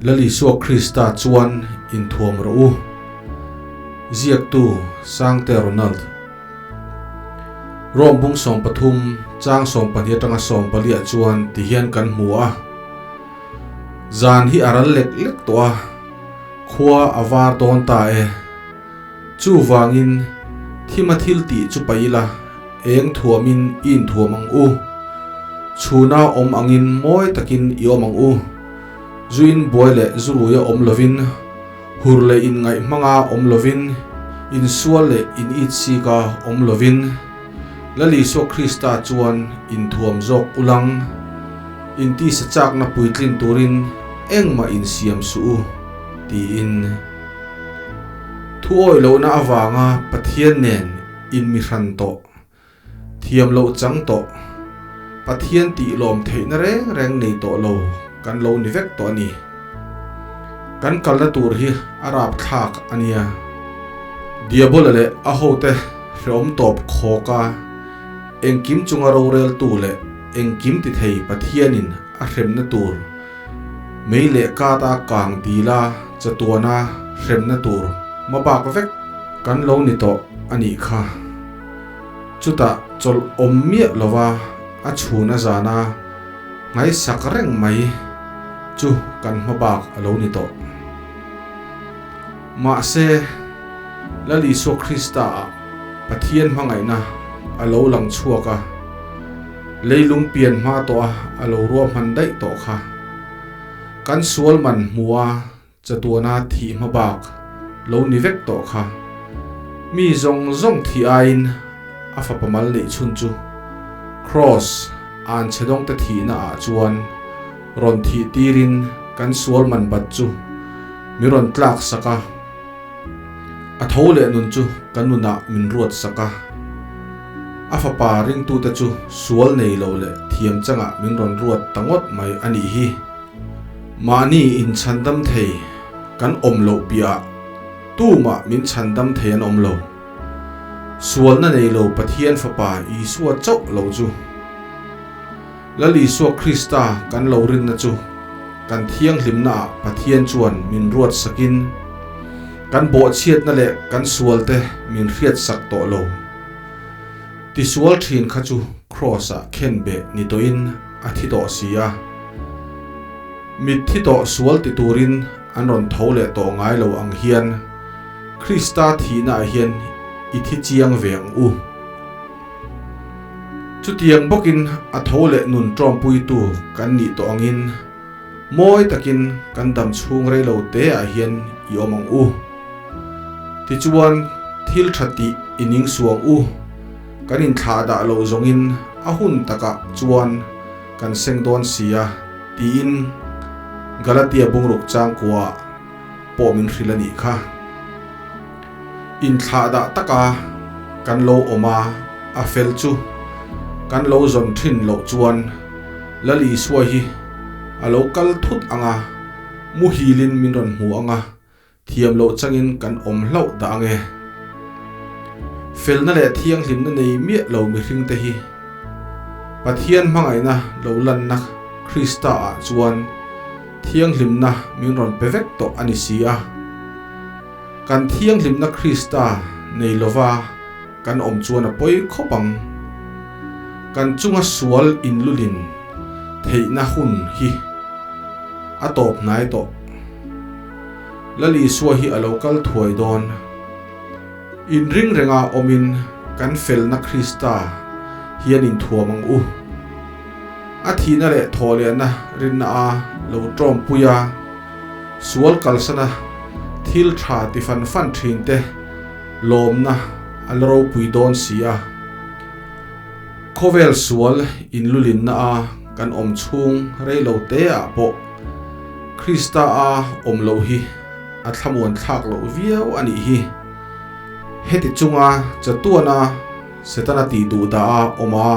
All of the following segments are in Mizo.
Lal Isua Krista chuan inthuam rawh u. Ziaktu, Sangte Ronald. Rome bung 13 chang 12 atanga 14 ah chuan ti hian kan hmu a. Zan hi a ral lek lek tawh a, khua a var dawn ta e. Chuvangin, thima thil tih chu paih ila, eng thuamin i inthuam ang u. Chhuna awm angin mawi takin i awm ang u. Zuin buai leh zuruia awm lovin, hur leh inngaih hmanga awm lovin, insual leh initsika awm lovin, Lal Isua Krista chuan inthuam zawk ulang, intisa chakna puitlin turin engmah insiam suh u, tiin. Thu awih lohna avanga Pathian nen inmi hran tawh, thiam loh chang tawh, Pathian tih lawm theihna reng reng nei tawh lo kan lo ni vek tawh a ni. Kan kalna tur hi a rapthlak a nia. Diabola leh a hote hreawm tawp khawka engkim chunga roreltu leh engkim ti thei Pathianin a hremna tur Mei leh kata kang dila chatuana hremna tur hmabak vek kan lo ni tawh a nih kha. Chutah chawlh awm miah lova a chhun a zana nghaisak reng mai chu kan hmabak a lo ni tawh. Mahse, Lal Isua Krista-ah Pathian hmangaihna a lo lang chhuak a, leilung pian hma tawh a a lo ruahman daih tawh kha. Kan sual man hmua chatuana thih hma bak lo ni vek tawh kha. Mi zawng zawng thih aiin a fapa mal neih chhun chu Kraws an chhe dawngte thihna ah chuan rawn thih tirin kan sual man bat chu mi rawn tlak sak a. A tho leh nun chu kan nunah min ruat sak a, a fapa ringtute chu sual nei lo leh thiam changah min rawn ruat ta ngawt mai a nih hi. Mahni inchhandam thei kan awm loh piahah tumah min chhandam thei an awm lo. Sualna nei lo Pathian Fapa Isua chauh lo chu. Lal Isua Krista kan lo rinna chu kan thianghlimnaah Pathian chuan min ruat sakin, kan bawhchhiatna leh kan sualte min hriatsak tawh lo. Tisual thin kha chu Kraws-ah khenbeh ni tawhin a thi tawh si a. Mitthi tawh sual ti turin an rawn tho leh tawh ngai lo ang hian Krista thihnaah hian i thi chiang ve ang u. Chutiang bawkin a tho leh nun ṭawmpuitu kan nih tawh angin mawi takin kan dam chhung rei lo te ah hian i awm ang u. Tichuan thil ṭha tih i ning suang u, kan inthlah dah loh zawngin a hun takah chuan kan seng dawn si a tiin Galatia bungruk changkua pawh min hrilh a nih kha. Inthlah dah taka kan lo awm a, a fel chu kan lo zawn thin loh chuan Lal Isua hi a lo kal thut ang a, muhilin min rawn hmu ang a, thiam loh changin kan awm hlauh dah ang e. Felna leh thianghlimna nei miah lo mihringte hi Pathian hmangaihna lo lanna Krista-ah chuan thianghlimna min rawn pe vek tawh a ni si a. Kan thianghlimna Krista nei lova kan awm chuan a pawi khawp ang. Kan chunga sual inlulin theihna hun hi a tawp hnai tawh. Lal Isua hi a lo kal thuai dawn. Inring renga awmin kan felna Krista hian inthuam ang u. A thihna leh thawhlehna rinna a lo tawmpui a, sual kalsana thil tha ti fan fan thin te lawmna a la ropui dawn si a. Khawvel sual inlulinna a kan awm chhung rei lo te ah pawh Krista a awm loh hi a thlamuan thlak loh viau a nih hi. Heti chunga chatuana Setana tih duh dah a awm a,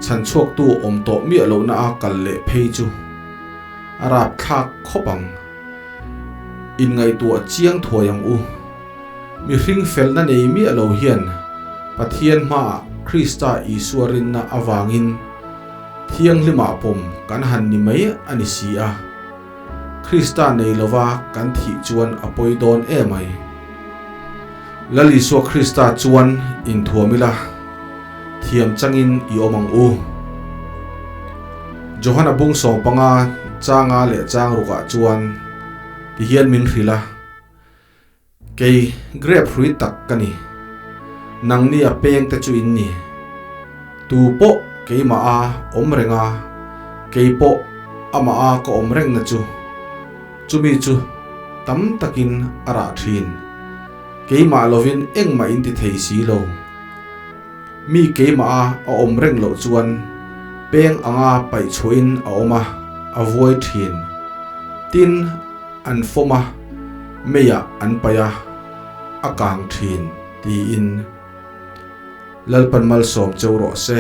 chhanchhuaktu awm tawh miah lohna a kal leh phei chu a rapthlak khawp ang. Inngaihtuah chiang thuai ang u. Mihring felna nei miah lo hian Pathian hmaah Krista Isua rinna avangin thianghlimah pawm kan han ni mai a ni si a. Krista nei lova kan thih chuan a pawi dawn emai. Lal Isua Krista chuan inthuam ila, thiam changin i awm ang u. Johana bung sawmpanga changa leh chang rukah chuan tihian min hrilh a, Kei grape hrui tak ka ni, nangni a peng te chu in ni. Tu pawh keimah a awm reng a, kei pawh amah a ka awm reng na chu, chumi chu tam takin a rah thin. Keimah lovin engmah in ti thei si lo. Mi keimah a a awm reng loh chuan peng anga paih chhuahin a awm a, a vuai thin. Tin, an fawm a, meiah an paih a, a kang thin, tiin Lalpan malsawm cheu rawh se.